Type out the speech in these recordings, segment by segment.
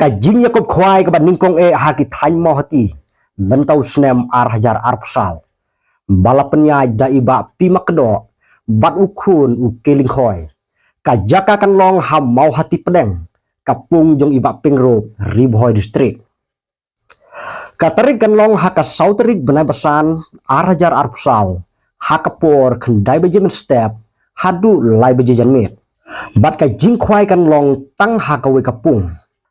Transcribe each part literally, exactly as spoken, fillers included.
Ka jingïakob khwai kaba nyngkong eh ha ki thaiñ Mawhati mynta u snem ar hajar arphew saw, ba la pynïaid da i Bah P. Makdoh bad u khun u K. Lyngkhoi. Ka jaka kan long ha Mawhati Pdeng, ka pung jong i Bah Pyngrope, Ri Bhoi District. Ka tarik kan long ha ka saw tarik bnai Basan ar hajar arphew saw, ha ka por khyndai baje mynstep haduh lai baje janmiet. Bad ka jingkhwai kan long tang ha kawei ka pung.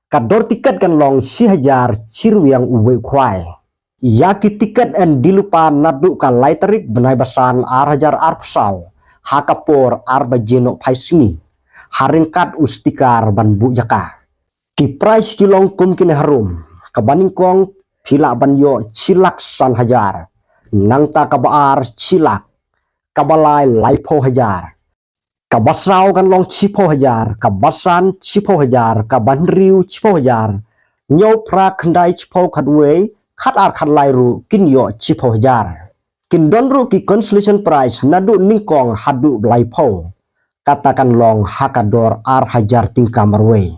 Ka dor tiket kan long shi hajar, shi ryngwiang uwei u khwai. Ïa ki tiket yn die lypa naduh ka lai tarik bnai Basan ar hajar arphew saw, ha ka por ar baje nohphai sngi, ha ryngkat u sticker ban buh jaka. Ki prize ki long kum kine harum: kaba nyngkong phi lah ban ïoh shi lak san hajar, nangta kaba ar shi lak, kaba lai laiphew hajar, kaba saw kan long shiphew hajar, kaba san shiphew hajar, kaba hynriew shiphew hajar, hynñiew, phra, khyndai, shiphew, khatwei, khatar, khatlai ruh kin ïoh shiphew hajar. Kin don ruh ki consolation prize naduh nyngkong haduh laiphew, kata kan long ha ka dor ar hajar tyngka marwei.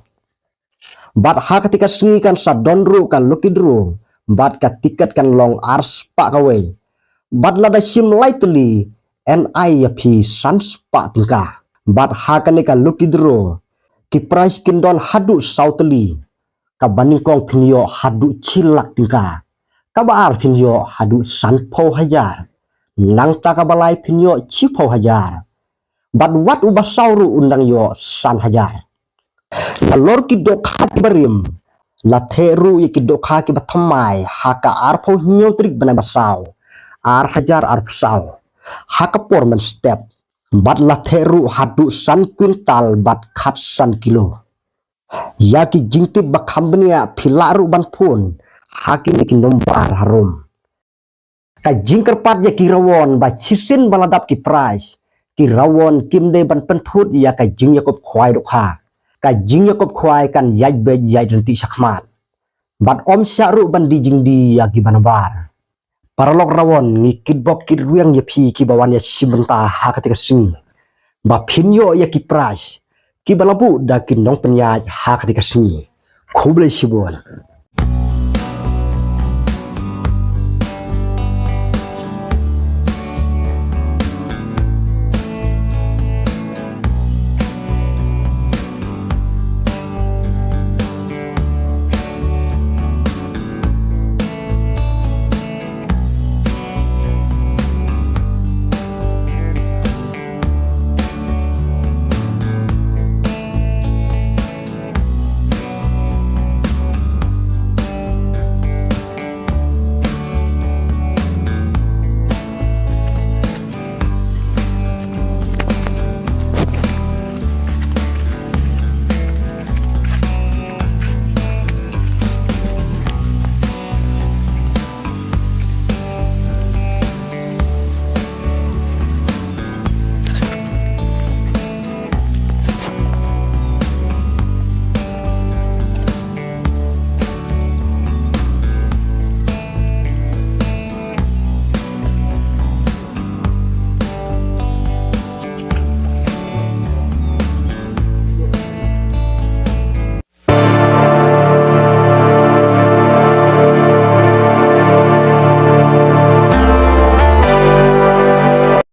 Bad ha kata ka sngi kan sa don ruh ka lucky draw, bad ka tiket kan long ar spah kawei. Bad lada shim lai tylli, yn ai ïa phi san spah tyngka. Bad ha kane ka lucky draw, ki prize kin don haduh saw tylli. Kaba nyngkong phin ïoh haduh shi lak tyngka. Kaba ar phin ïoh haduh sanphew hajar. Nangta kaba lai phin ïoh shiphew hajar. Bad wat uba saw ruh un dang ïoh san hajar. Nalor ki dohkha kiba rim, la theh ruh ïa ki dohkha kiba thymmai ha ka arphew hynñiew tarik bnai Basaw ar hajar arphew saw, ha ka por mynstep. Bad la theh ruh haduh san kwintal bad khatsan kilo. Ïa ki jingtip ba kham bniah phi lah ruh ban phone ha kine ki nombar harum. Ka jingkyrpad ïa ki rawon ba shisien ba la dap ki prize, ki rawon kim dei ban pynthut ïa ka jingïakob khwai dohkha. Ka jingïakob khwai kan ïaid beit ïaid ryntih shakhmat. Bad ym shah ruh ban die jingdie ïa kiba nabar. Paralok rawon, ngi kitbok kitrwiang ïa phi kiba wan ïashim bynta ha kata ka sngi, ba phin ïoh ïa ki prize kiba la buh da ki nongpynïaid ha kata ka sngi. Khublei shibun.